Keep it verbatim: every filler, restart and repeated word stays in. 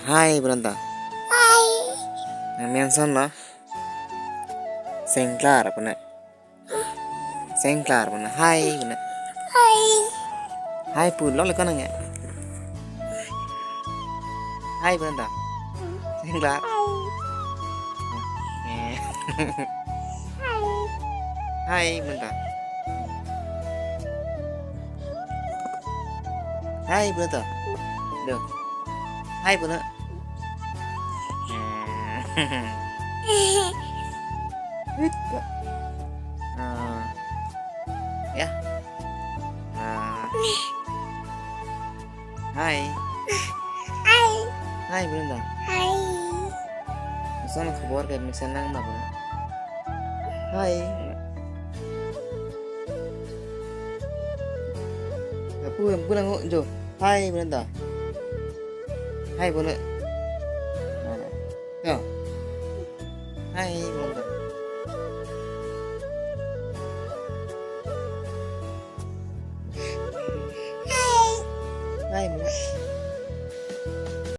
Hai, pu nang ta. Hai. Nang men kosonlo? Sengklar pu nang. Sengklar pu nang. Hai pu nang. Hai. Hai pu lo le ko nang ya. Hai pu nang ta. Sengklar. Hai. Eh. Hai. Hai pu nang ta. Hai pu nang ta. Do. Hai pu nang. Good girl. Ah. Ya. Ah. Hai. Hai. Hai pu nang ta. Hai. Koson khobor ke mesen nang ma pu nang. Hai. Apu, apu nang ho jo. Hai pu nang ta. Hai pu nang. Nah. Yo. Hai pu nang ta. Hai pu nang.